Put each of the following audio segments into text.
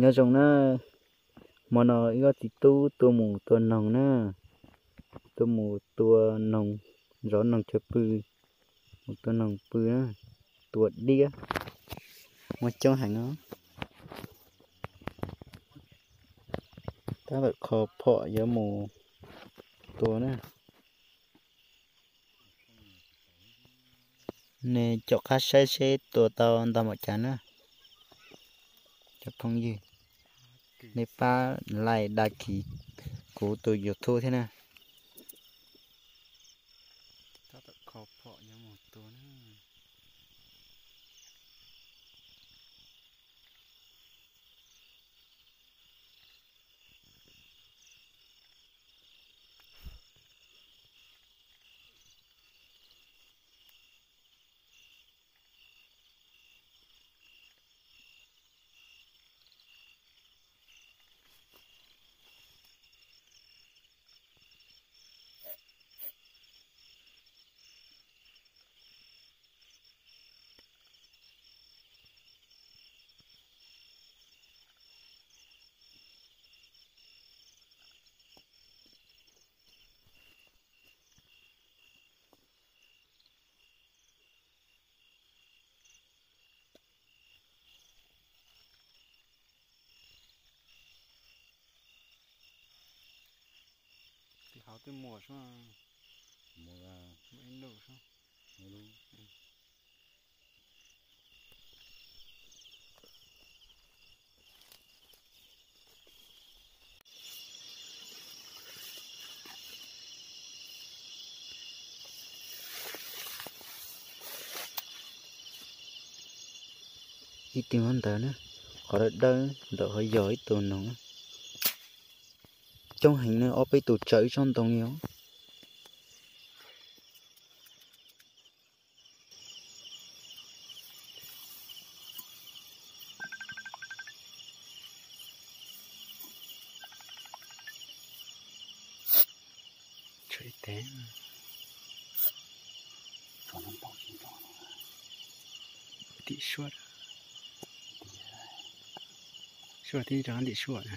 Nyob zoo na, hmo no ib kob txiv tub tuaj mus tua noog na, tuaj mus tua noog, zov noog chaw pw, mus tua noog pw na, tua diab, muaj coob heev os. Tab tom kho phom yuav mus tua na. Nej caum qab saib seb tua tau ntau npaum cas na. Cov phooj ywg, nej pab like đăng ký kuv tus YouTube thiab na. Tim hauv twb muaj sub, muaj ib lub sub. Ib tug ntawd na, qhov dawb dawb ntawm qhov yog ib tug noog. Coob heev na, ob peb tus tsawv ib tsob ntoo li os. Tshuav ib teg. Tim suab, suab tib rov tim suab na.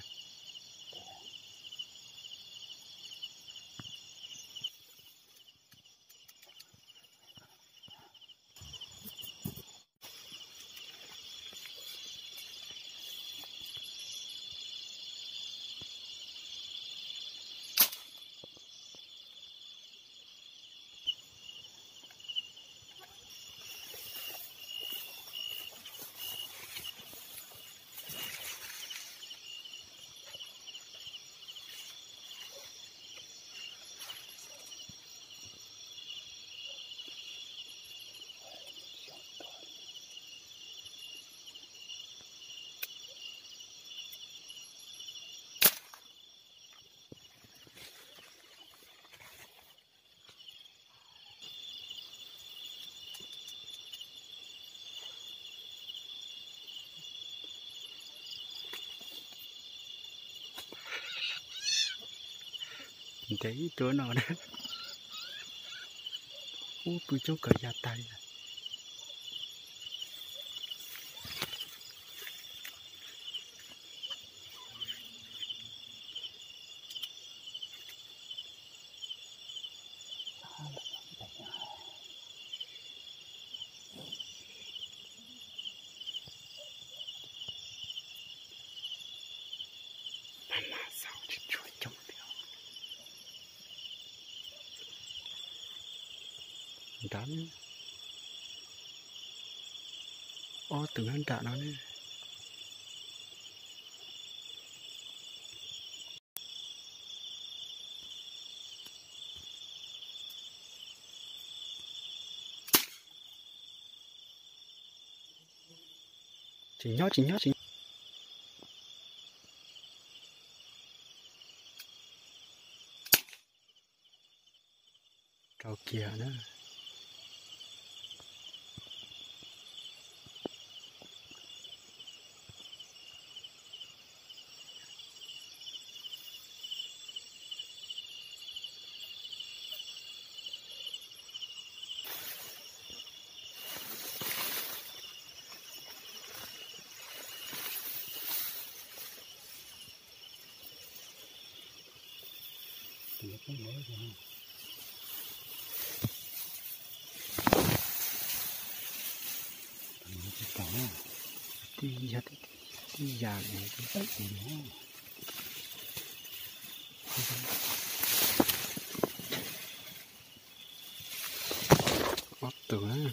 Ntev ib tuav no na. Ub, pw coob kawg ya tag li lawm. Nrad, ob tug nyob nram no ne. Tsis nyob, tsis nyob, tsis nyob. Rau kiag na. Tij ya, tij ya, ob tug na.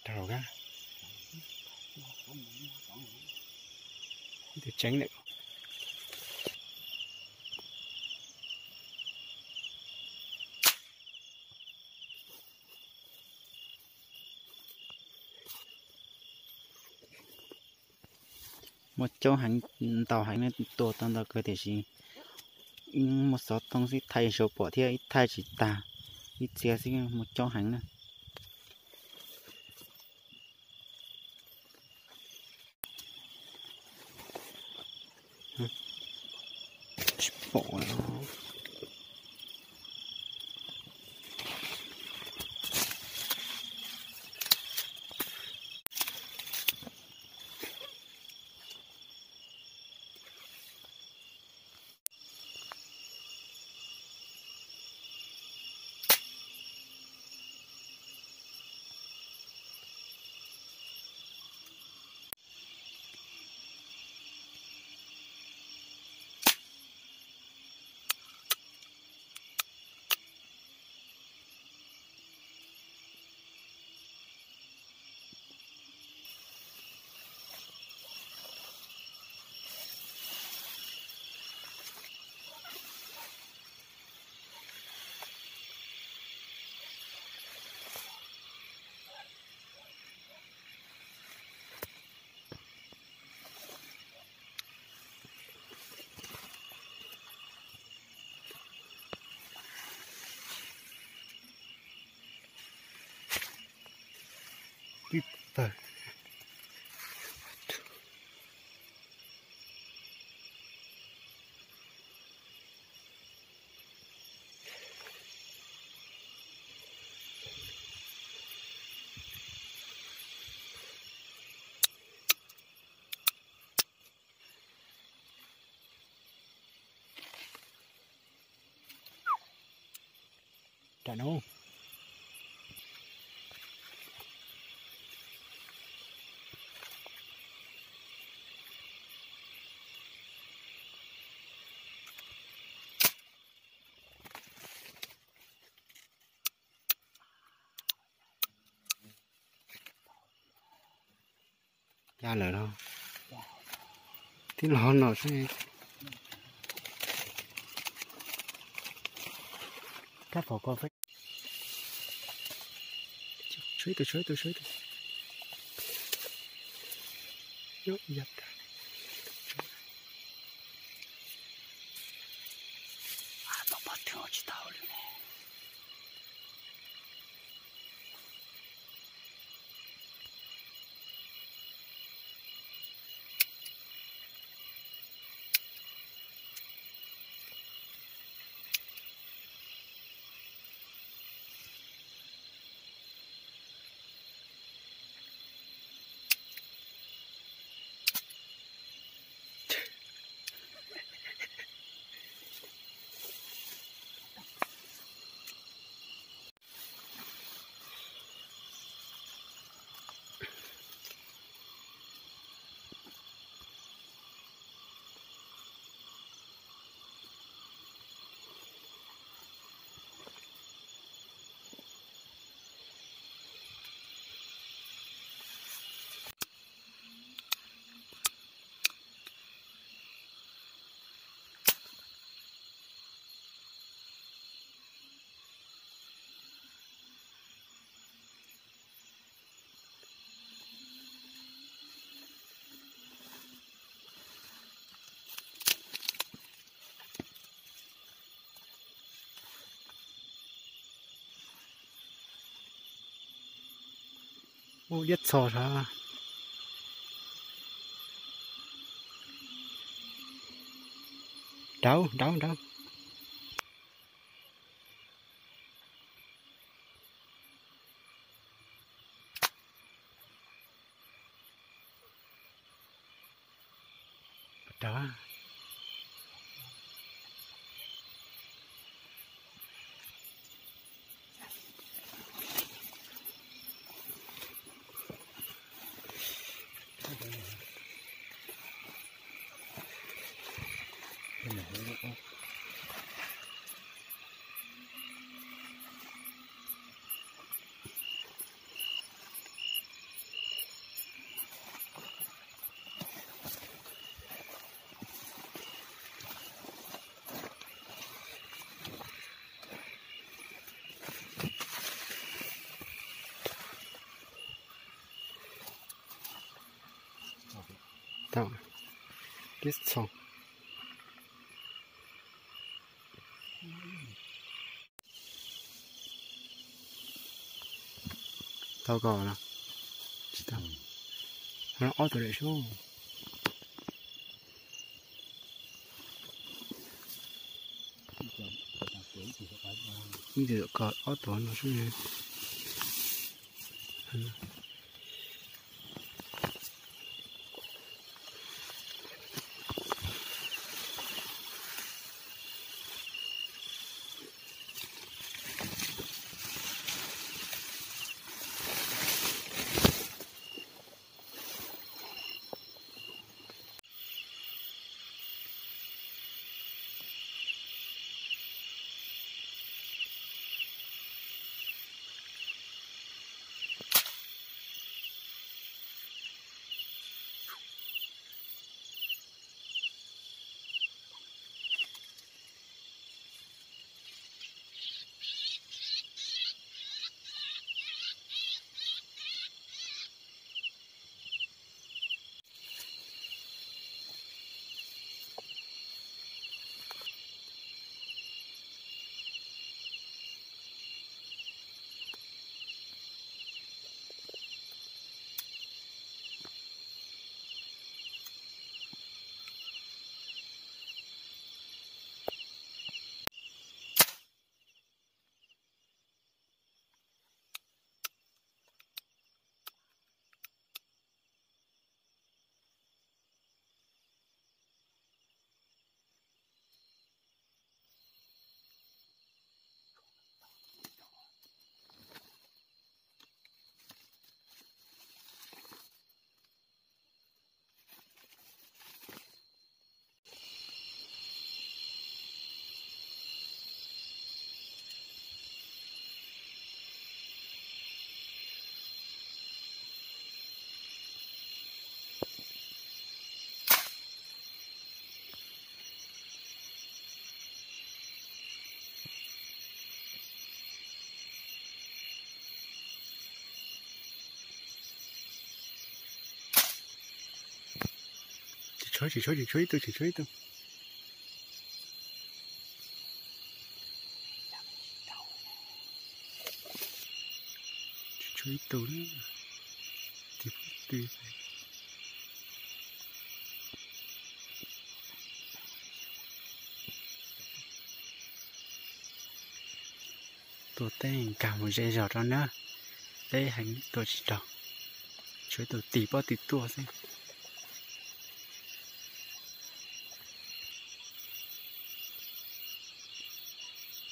Rau ka. Tus tseeb lawm. Muaj caub heev, ntau heev, tua tau ntau kawg tiam sis muaj xov tooj xwb, thaij saum pom thiab ib thaij tsis tag, ib txhia xwb muaj caub heev na. Tsis pom. Tib tawg. Ram no. Ya lawm los. Tib los no xwb. Tshuav ib tug, tshuav ib tug, tshuav ib tug. Nyob ib yam. Tau pab twg tsis tau li ne. Ub, liab txhos sav. Nraud, nraud, nraud. Tau, liab txhos. Tau koj los? Tsis tau. Ob tug daim sub. Ib tug kom ob tug no sub. Tsis tshuav, tsis tshuav, tsis tshuav ib tug, tsis tshuav ib tug. Tsis tshuav ib tug na. Tsis pub tw. Tua teb nkag mus ze zog rau na. Deb heev tua tsis raug. Tshuav tus tis pob tw tuaj xwb.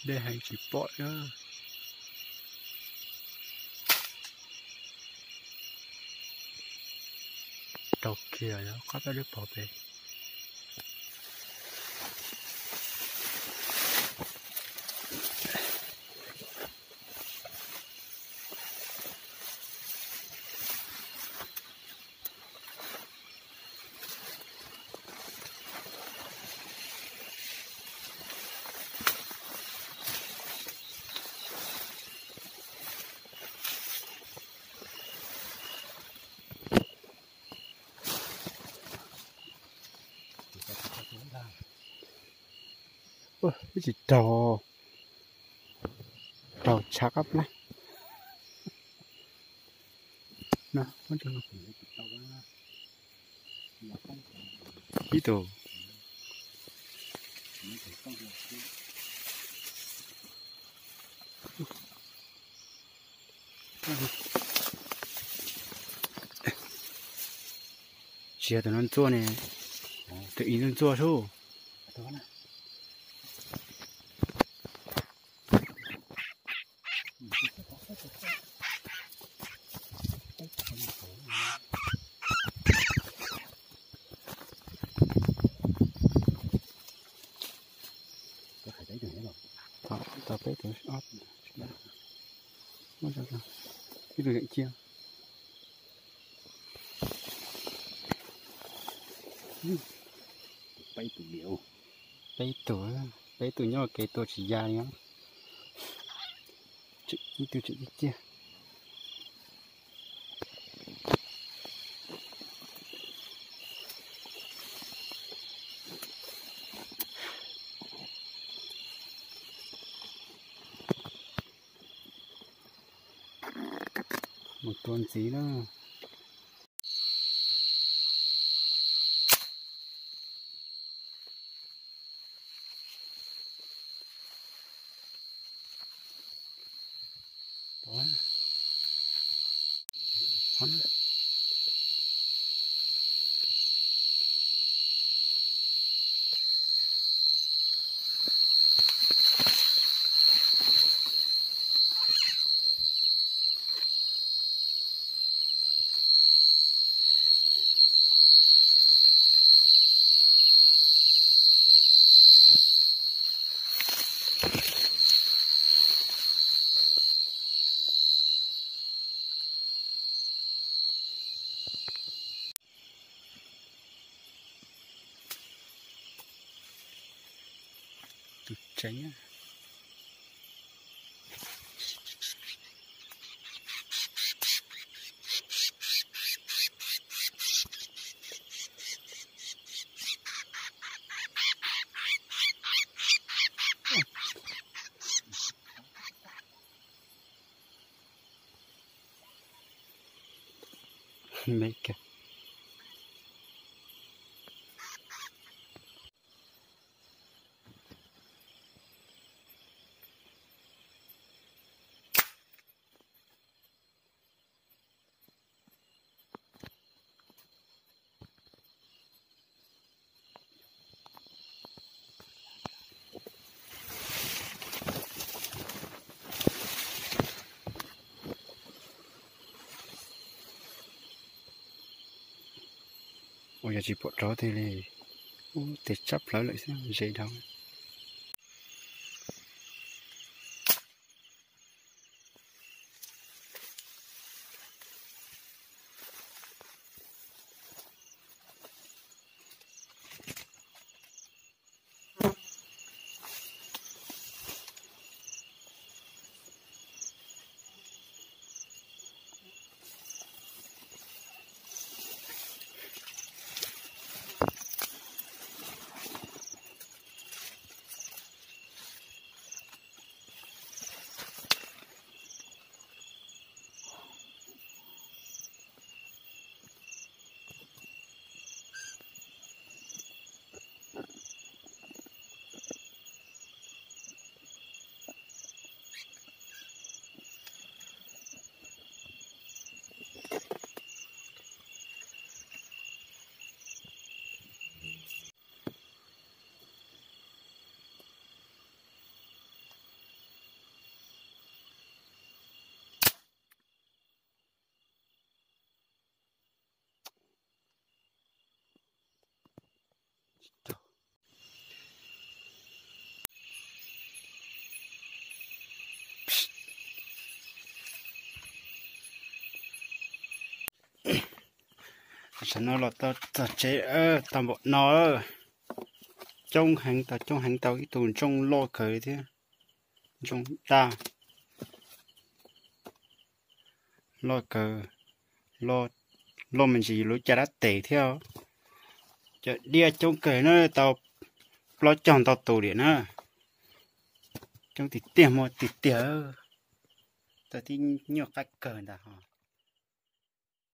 Deb heev tsis pom na. Raug kiag yog qab peb lub pov pem. Ua, twb tsis raug, raug tshav qab plab. Ib tug. Tsis yog tus no ntxuaj ne, tus ib ntxuaj sub. Tau peb tus, ib tug cia. Peb tus, peb tus nyob kev tua tsis ya li. Ib tug tseem ciaj ciaj. Mus tua ntxiv na. Tus tseem. Me kawg. Ua yog tsis pom rov tiag li. Ub, tes tsab plawv lawm xwb, ze dhau. Tam sim no los txog tsev tau npaum no, coob heev, tau coob heev, tau ib tug ntsooj loj kawg thiab, ntsooj daj loj kawg, loj me ntsis lub caj dab tes thiab. Cov diab coob kawg na, tau plaub caug ntau tus diam na, coob tiag tiag, muaj tiag tiag, tau tib nyuag qab kawg ntag.